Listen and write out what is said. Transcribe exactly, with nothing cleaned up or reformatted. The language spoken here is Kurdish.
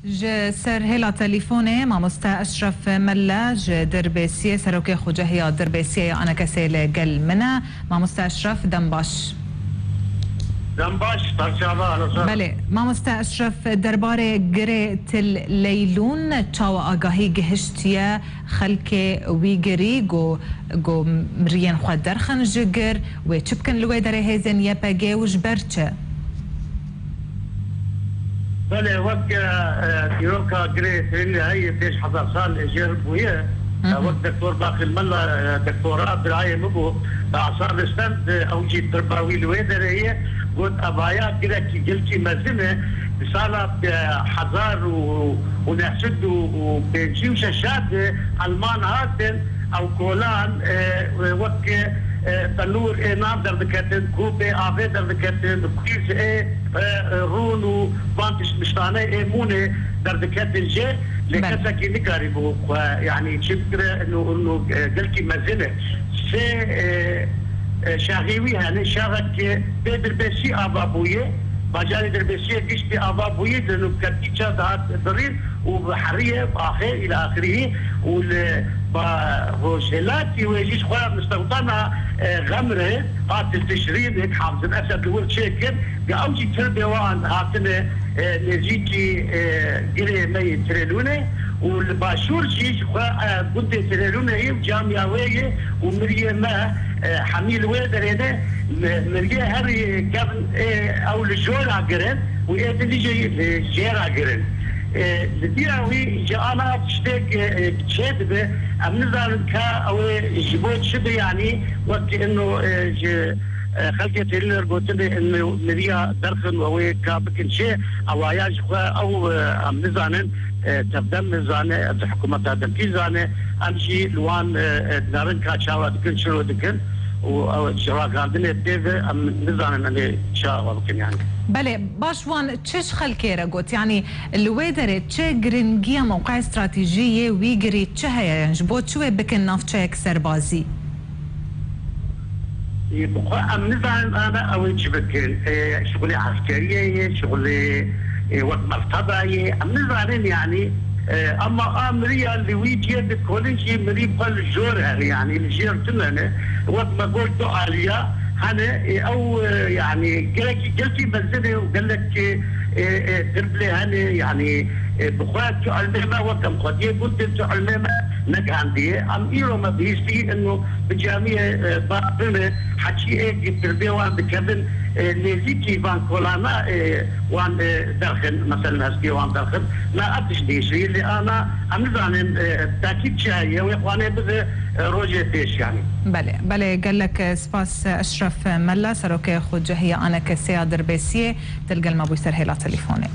Ji ser hêla telîfonê mamoste Eşref Melle ji Dirbêsiyê, serokê xucehiya Dirbêsiyê ya Anekesê li gel min e. Mamoste Eşref, dem baş. Dem baş, Tarçava, Alosa. Belê, mamoste Eşref, derbarê girê Til Leylûn çawa agahî gihiştiye xelkê wî girî, ku, ku miriyên xwe derxin ji gir, wê çi bikin li wê derê hêzên Y P G û ji ber çi? Belê, wek, e, e, dîroka girê Til Leylûnê heye pênc hezar sal jêr bûye. Hı hı. E, wek Doktor Baqil Mela, e, doktora birayê min bû, bi asar stend, e, ew jî tirba wî li wê derê ye. Got, evaya girekî gelkî mezin e. Di sala, e, hezar û neh sed û pêncî û şeş de Elman hatin, ew kolan, e, wek, e, tenûr ê nan derdiketin, kûpê avê derdiketin, kûz ê, e, e, rûn û van tişt miştane ê mûnê derdiketin jê, lê Belê. kesekî nikarîbû xwe, yanî çi bikire, nû, nû, e, gelkî mezin e. Sê, e, e, şaxê wî hene, şaxek pê Dirbêsî ava bûye, bajarê Dirbêsiyê giştî ava bûye, di nûketî ça dihat birîn û bi heriye, bi axê, îla axirî û li ba rojhilatî wê jî ji xwe mistewtana, e, Xemrê, hatin tişrîn, hêk Hafizin Esed li wir çêkir, ya ew jî tirbê wan hatine, e, nêzîkî, e, girê me yê Tirêlûnê û li başûr jî ji xwe, e, gundê Tirêlûnê yê û camiya wê yê û miriyê me, e, hemî li wê derê ne, mi-, miriyê herî kevn ê ew li jora girin û ê din jî li jêra girin. E, li dîra wî ji ana tiştêk, e, çê dibe, em nizanin ka ew ê ji bo çi be, yanî wek ino, e, ji, e, xelkê Tirêlûnê re gotine ino miriya derxin û ew ê ka bikin çê, ewaya ji xwe ew, e, em nizanin, e, tevdem zane, ez hikûmeta demkî zane, em jî li wan, e, e, dinarin ka çawa dikin, çiro dikin û ew ji ragihandinê tê ve em nizanin em ê çawa bikin yani. Belê, baş wan çi ji xelkê re got? Yanî li wê derê çi giringiya mewqeya stratejî yê wî girî çi heye? Ji bo çi wê bikin navçeyek serbazî? Ê, bi xwe em nizanin ana ew ê çi bikin. Ê, şixulê eskeriyê ye, şixulê, ê, wek mekteba ye. Em nizanin yanî, ê, ema a miriya li wî cihê dikolin jî mirî xwe li jor hene, yanî li jêr tune ne. Wek me got du aliya hene, ê, ew, ê, yanî gelekî, gelkî mezin e û gelek, ê, ê, ê, dirblê hene, yanî, ê, bi xwe tu ilmê me wek em xwediyê gundin tu ilmê me negihandiye. Em îro me bihîstî ino bi camiyê, e, bavê me heçî ê girdê wan dikevin, e, nêzîkî van kolana, e, wan, e, derxin, meselen hestiyê wan derxin. Me ev tişt dihişirî, lê ana em nizanin, e, takîb çi heye, wê xwanê bize, e, rojê pêş yanî. Belê, belê, gelek, e, spas, e, Eşref Mella, serokê xucehiya Anekesê ya Dirbêsiyê, tu li gel me bûyî ser hêla telefûnê.